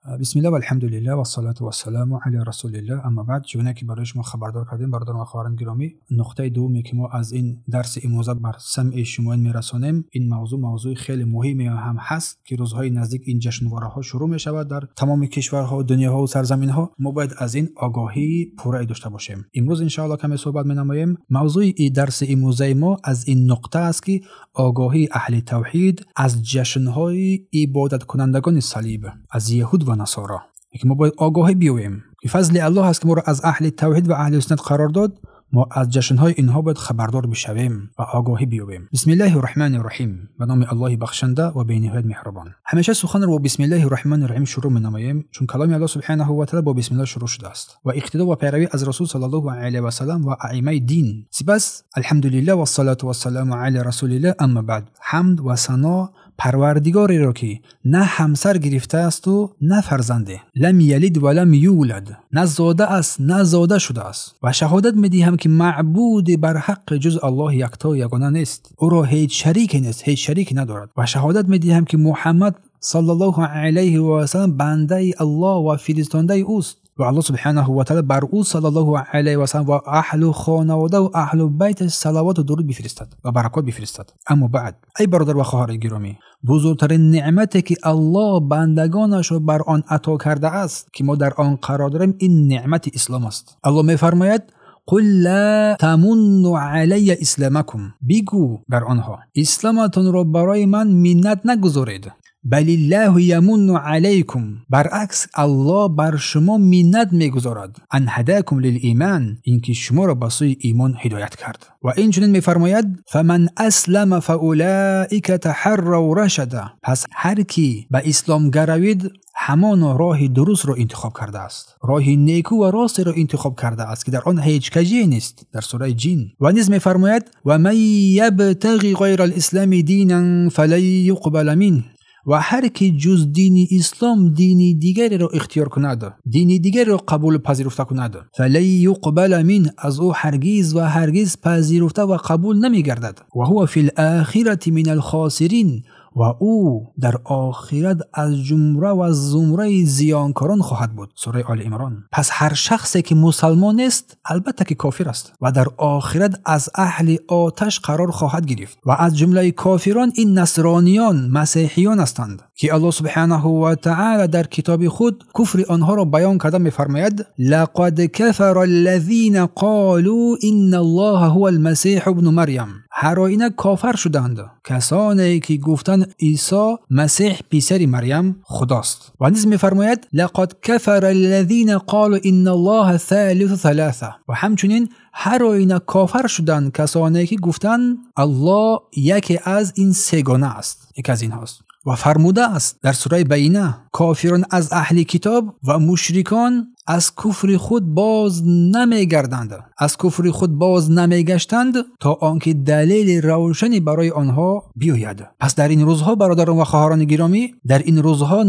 بسم الله و الحمد لله و الصلاة و السلام علی رسول الله. اما بعد، چگونه که برای شما خبردار کردیم برادران و خواهران گرامی، نقطه دومی که ما از این درس امروز بر سمع شما میرسانیم، این موضوع موضوع خیلی مهمی هم هست که روزهای نزدیک این جشنواره ها شروع می شود در تمام کشورها، دنیاها و سرزمین ها. ما باید از این آگاهی پوره داشته باشیم. امروز ان شاء الله کمی صحبت می نماییم. موضوع این درس امروز ما از این نقطه است که آگاهی اهل توحید از جشنهای عبادت کنندگان صلیب، از یهود و نصارا، که ما باید آگاهی بیاوریم که فضل الله است که ما را از اهل توحید و اهل سنت قرار داد. ما از جشنهای اینها باید خبردار بشویم و آگاهی بیابیم. بسم الله الرحمن الرحیم. به نام الله بخشنده و بی‌نهایت مهربان. همیشه سخن را با بسم الله الرحمن الرحیم شروع می‌نماییم، چون کلام الله سبحانه و تعالی با بسم الله شروع شده است و اقتدا و پیروی از رسول صلی الله علیه و سلم و ائمه دین. سپس الحمدلله و الصلاة و السلام علی رسول الله. اما بعد، حمد و ثنا پروردگاری را که نه همسر گرفته است و نه فرزنده، لم یلد و لم یولد، نه زاده است نه زاده شده است، و شهادت میدهم که معبود بر حق جز الله یکتا و یگانه نیست، او را هیچ شریک نیست، هیچ شریک ندارد، و شهادت میدهم که محمد صلی الله علیه و سلم بنده الله و فرستنده اوست، و الله سبحانه و تعالی بر او صلی الله علیه و سلم و اهل خانواده و اهل بیت صلوات و درود بفرستد و برکات بفرستد. اما بعد، ای برادر و خواهر گرامی، بزرگترین نعمتی که الله بندگانش را بر آن عطا کرده است که ما در آن قرار داریم، این نعمت اسلام است. الله می‌فرماید قل لا تمنوا علی اسلامکم، بگو بر آنها اسلامتان را برای من منت نگذارید، بل الله یمن علیکم، برعکس الله بر شما منت میگذارد، ان هداکم للایمان، اینکه شما را به سوی ایمان هدایت کرد. و این چنین میفرماید فمن اسلم فاولئک تحروا رشدا، پس هر کی به اسلام گروید همان راه درست را انتخاب کرده است، راه نیکو و راست را انتخاب کرده است که در آن هیچ کجی نیست، در سوره جن. و نیز میفرماید و من یبتغی غیر الاسلام دینا فلن یقبل منه، و هر کی جز دین اسلام دین دیگری را اختیار کند، دین دیگری را قبول پذیرفته کند، فلن یقبل منه، از او هرگز و هرگز پذیرفته و قبول نمیگردد، و هو فی الاخرة من الخاسرین، و او در آخرت از جمره و زمره زیانکاران خواهد بود، سوره آل عمران. پس هر شخصی که مسلمان است البته که کافر است و در آخرت از اهل آتش قرار خواهد گرفت، و از جمله کافران این نصرانیان، مسیحیان هستند که الله سبحانه و تعالی در کتاب خود کفر آنها را بیان کرده می‌فرماید لقد کفر الذین قالوا ان الله هو المسیح ابن مریم، هر آینه کافر شدند کسانی که گفتند عیسی مسیح پسر مریم خداست. و نیز می‌فرماید لقد کفر الذین قالوا ان الله ثالث ثلاثه، و همچنین هر آینه کافر شدند کسانی که گفتند الله یکی از این سگانه است، یکی از اینهاست. و فرموده است در سوره بینه کافران از اهل کتاب و مشرکان از کفر خود باز نمیگردند، از کفر خود باز نمیگشتند تا آنکه دلیل روشنی برای آنها بیاید. پس در این روزها برادران و خواهران گرامی، در این روزها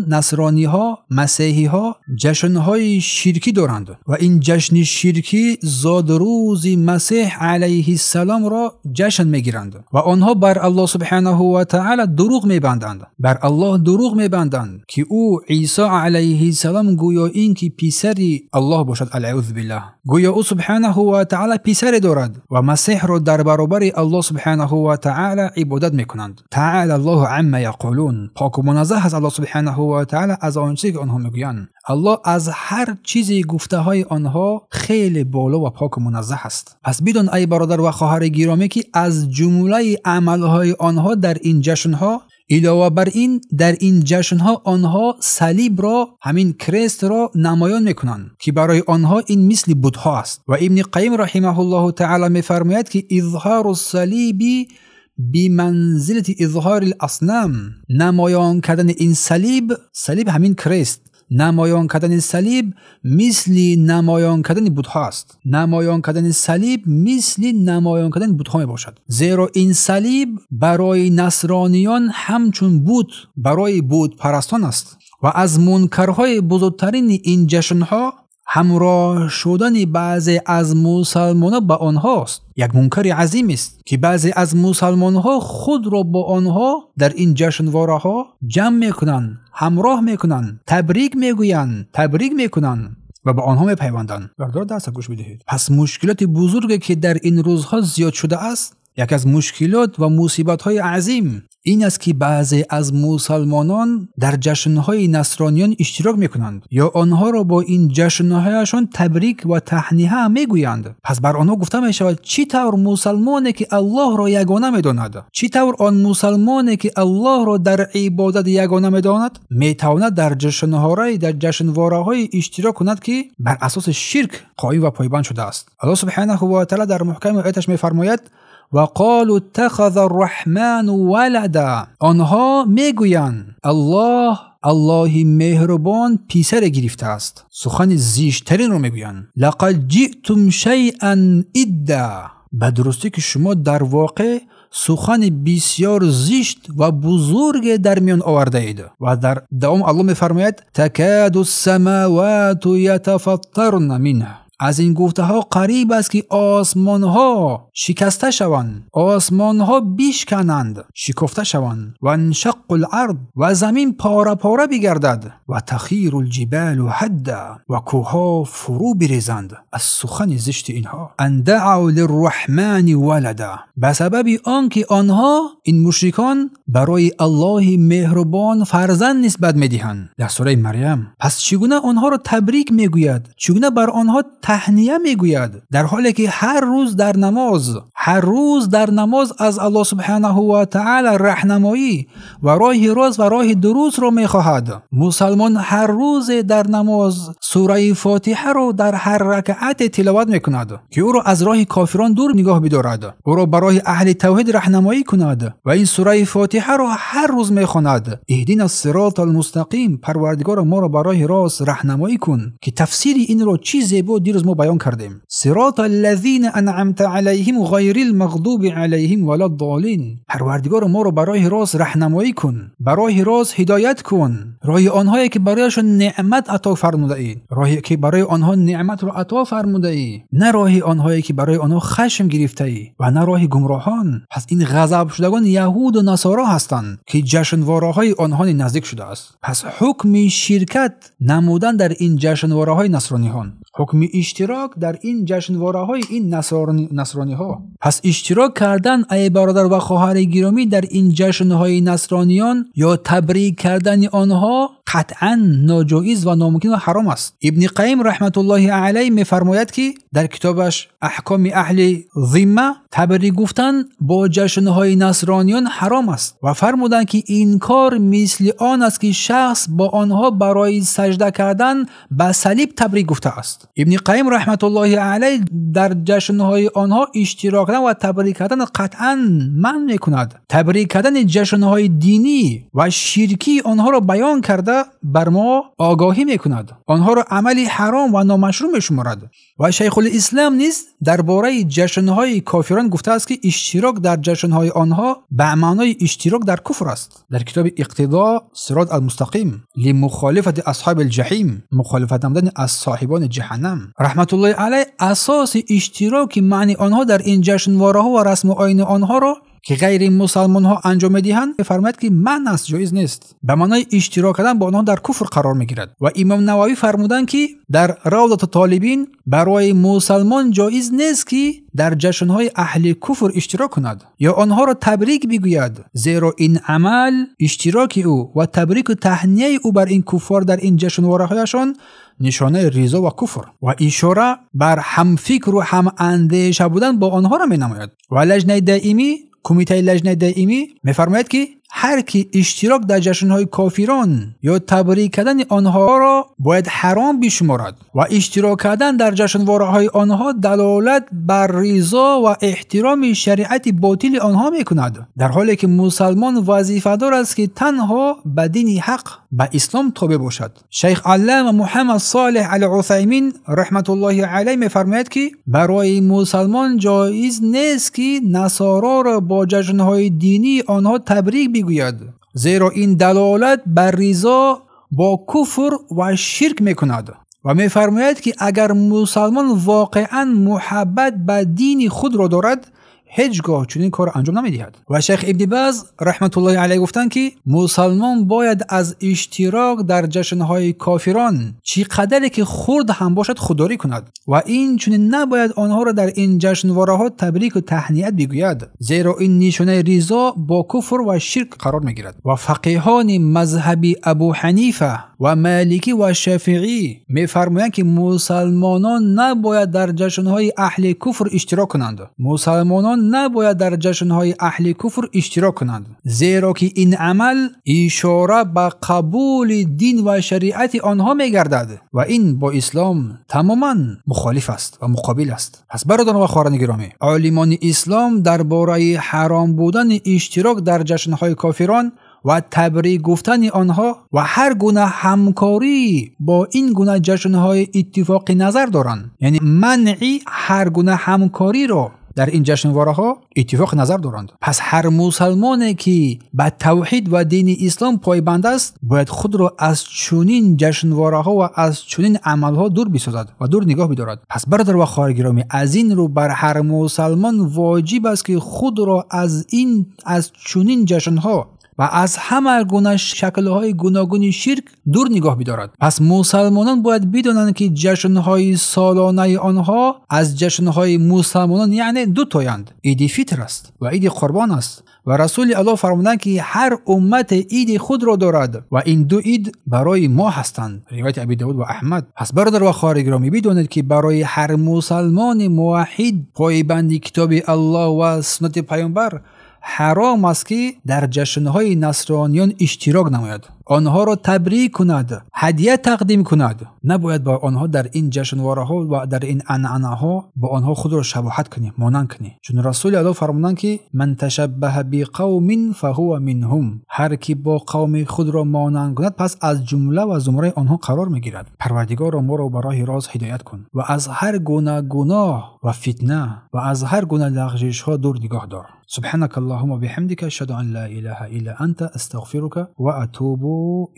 نصرانیها، مسیحیها جشنهای شرکی دارند و این جشن شرکی زادروز مسیح علیه السلام را جشن میگیرند و آنها بر الله سبحانه و تعالی دروغ میبندند، بر الله دروغ میبندند که او عیسی علیه السلام گویا این که پسری الله باشد، العوذ بالله، گویا او سبحانه و تعالی پسری دارد و مسیح را در برابر الله سبحانه و تعالی عبادت میکنند. تعالی الله عما یقولون، پاک و منزه است الله سبحانه و تعالی از آنچه که آنها میگویند. الله از هر چیزی گفته های آنها خیلی بالا و پاک و منزه است. پس بدان ای برادر و خواهر گرامی که از جمله عملهای آنها در این جشنها، علاوه بر این در این جشنها آنها صلیب را، همین کریست را نمایان میکنند که برای آنها این مثل بتها است. و ابن قیم رحمه الله تعالی میفرماید که اظهار الصلیب بمنزلة اظهار الاصنام، نمایان کردن این صلیب، صلیب همین کریست، نمایان کردن صلیب مثل نمایان کردن بتها است. نمایان کردن صلیب مثل نمایان کردن بتها می باشد، زیرا این صلیب برای نصرانیان همچون بت برای بت پرستان است. و از منکرهای بزرگترین این جشنها ҳамроҳ шудани баъзе аз мусалмонҳо ба онҳост. Як мункари азим аст ки баъзе аз мусалмонҳо худро бо онҳо дар ин ҷашнвораҳо ҷамъ мекунанд, ҳамроҳ мекунанд, табрик мегӯянд, табрик мекунанд ва ба онҳо мепайванданд. Бародарон, дарс гӯш бидиҳед. Пас мушкилоти бузурге ки дар ин рӯзҳо зиёд шудааст, яке аз мушкилот ва мусибатҳои азим ин аст ки баъзе аз мусалмонон дар ҷашнҳои насрониён иштирок мекунанд ё онҳоро бо ин ҷашнҳояшон табрик ва таҳниҳа мегӯянд. Пас бар онҳо гуфта мешавад, чӣ тавр мусалмоне ки Аллоҳро ягона медонад, чӣ тавр он мусалмоне ки Аллоҳро дар ибодат ягона медонад, метавонад дар ҷашнвораҳое иштирок кунад ки бар асоси ширк қоим ва пойбанд шудааст. Аллоҳ субҳанаҳу ва таъоло дар муҳками ояташ мефармояд: وقالوا اتخذ الرحمن ولدا. آنها میگویند الله، الله مهربان پسر گرفته است. سخن زیشترین رو میگویند. لقد جئتم شیئا ادا. به درستی که شما در واقع سخن بسیار زشت و بزرگ در میان آورده اید. و در دوام الله میفرماید: تکاد السماوات یتفطرن منه. از این گفته ها قریب است که آسمان ها شکسته شوند، آسمان ها بشکنند، شکفته شوند، و انشق الارض، و زمین پاره پاره بگردد، و تخیر الجبال حدا، و کوه فرو بریزند از سخن زشت اینها. ان دعوا للرحمن ولدا. به سبب آنکه آنها، این مشرکان، برای الله مهربان فرزند نسبت میدهند در سوره مریم. پس چگونه آنها را تبریک میگوید؟ چگونه بر آنها تهنیه میگوید؟ در حالی که هر روز در نماز، هر روز در نماز از الله سبحانه و تعالی راهنمایی و راه راست و راه درست را میخواهد. مسلمان هر روز در نماز سوره فاتحه را در هر رکعت تلاوت میکند که او را از راه کافران دور نگاه بدارد، او را برای اهل توحید راهنمایی کند و این سوره فاتحه را هر روز میخواند. اهدنا الصراط المستقیم، پروردگار ما را برای راست راهنمایی کن، که تفسیر این را چیز زیبا دیروز ما بیان کردیم. صراط الذین انعمت علیهم غیر المغضوب علیهم ولا الضالین. پروردگار ما را برای راست راهنمایی کن، برای راست هدایت کن، راه آنهایی که برایشان نعمت عطا فرموده ای، راهی که برای آنها نعمت را عطا فرموده ای، نه راه آنهایی که برای آنها خشم گرفته ای و نه راه گمراهان. پس این غضب شدگان یهود و نصارا هستند که جشنواره‌های آنها نزدیک شده است. پس حکم شرکت نمودن در این جشنواره‌های نصرانیان، حکم اشتراک در این جشنواره‌های این نصرانی‌ها. پس اشتراک کردن ای برادر و خواهر گرامی در این جشن‌های نصرانیان یا تبریک کردن آنها قطعا ناجایز و ناممکن و حرام است. ابن قیم رحمت الله علیه می‌فرماید که در کتابش احکام اهل ذمه، تبریک گفتن با جشن‌های نصرانیان حرام است و فرمودند که این کار مثل آن است که شخص با آنها برای سجده کردن به صلیب تبریک گفته است. ابن قیم رحمت الله علیه در جشن‌های آنها اشتراک کردن و تبریک کردن قطعا منع می‌کند. تبریک کردن جشن‌های دینی و شرکی آنها را بیان کرده بر ما آگاهی می‌کند، آنها را عمل حرام و نامشروع می‌شمارد. و شیخ الاسلام نیز درباره جشن‌های کافران گفته است که اشتراک در جشن‌های آنها به معنای اشتراک در کفر است. در کتاب اقتضاء صراط المستقیم لمخالفت اصحاب الجحیم، مخالفت نمودن از صاحبان جهنم، رحمت الله علیه اساس اشتراک معنی آنها در این جشنواره‌ها و رسم و آیین آنها را که غیر مسلمان ها انجام میدهند می‌فرماید که منع است، جایز نیست، به معنای اشتراک کردن با آنها در کفر قرار میگیرد. و امام نووی فرمودند که در روضة طالبین برای مسلمان جایز نیست که در جشن‌های اهل کفر اشتراک کند یا آنها را تبریک بگوید، زیرا این عمل اشتراک او و تبریک و تهنیه او بر این کفار در این جشنواره‌هایشان نشانه رضا و کفر و اشاره بر هم فکر و هم اندیشه بودن با آنها را می‌نماید. و لجنه دائمی، کمیته لجنه دائمی می‌فرماید که هر کی اشتراک در جشن‌های کافران یا تبریک کردن آنها را باید حرام بشمارد و اشتراک کردن در جشنواره‌های آنها دلالت بر رضا و احترام شریعت باطل آنها می‌کند، در حالی که مسلمان وظیفه‌دار است که تنها به دین حق، به اسلام تابع باشد. شیخ علامه محمد صالح العثیمین رحمت الله علیه می‌فرماید که برای مسلمان جایز نیست که نصارا را با جشن‌های دینی آنها تبریک بگوید، زیرا این دلالت بر رضا با کفر و شرک میکند. و میفرماید که اگر مسلمان واقعا محبت به دین خود را دارد هیچگاه چنین کار انجام نمیدهد. و شیخ ابن باز رحمت الله علیه گفتند که مسلمان باید از اشتراک در جشنهای کافران چی قدری که خرد هم باشد خودداری کند و این چنین نباید آنها را در این جشنواره ها تبریک و تهنیت بگوید، زیرا این نشانه رضا با کفر و شرک قرار میگیرد. و فقیهان مذهبی ابو حنیفه و مالکی و شافعی میفرمایند که مسلمانان نباید در جشنهای اهل کفر اشتراک کنند. مسلمانان نباید در جشنهای اهل کفر اشتراک کنند، زیرا که این عمل اشاره به قبول دین و شریعت آنها میگردد و این با اسلام تماما مخالف است و مقابل است. پس برادران و خواهران گرامی، عالمان اسلام درباره حرام بودن اشتراک در جشنهای کافران و تبریک گفتن آنها و هر گونه همکاری با این گونه جشنهای اتفاق نظر دارند، یعنی منع هر گونه همکاری را در این جشنواره ها اتفاق نظر دارند. پس هر مسلمانی که به توحید و دین اسلام پایبند است باید خود را از چنین جشنواره ها و از چنین عمل ها دور بسازد و دور نگاه بدارد. پس برادر و خواهر گرامی، از این رو بر هر مسلمان واجب است که خود را از چنین جشن ها و از همه گونه شکل‌های گوناگون شرک دور نگاه بدارد. پس مسلمانان باید بدانند که جشن‌های سالانه آنها از جشن‌های مسلمانان یعنی دو تایند، عید فطر است و عید قربان است. و رسول الله فرمودند که هر امت عید خود را دارد و این دو عید برای ما هستند. روایت ابی داود و احمد. پس برادر و خواهر گرامی، بدانید که برای هر مسلمان موحد پایبند کتاب الله و سنت پیامبر حرام است که در جشنهای نصرانیان اشتراک نماید، آنها را تبریک کند، هدیه تقدیم کند. نباید با آنها در این جشنواره ها و در این عنعنه ها با آنها خود را شباهت کنی، مانند کنی. چون رسول الله فرمودند که من تشبه بقوم فهو منهم، هر کی با قوم خود را مانند کند پس از جمله و زمره آنها قرار میگیرد. پروردگار ما را به راه راست هدایت کن و از هر گونه گناه و فتنه و از هر گونه لغزش ها دور نگاه دار. سبحانك اللهم وبحمدك اشهد ان لا اله الا انت استغفرك واتوب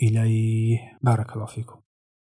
الیه. بارک الله فیکم.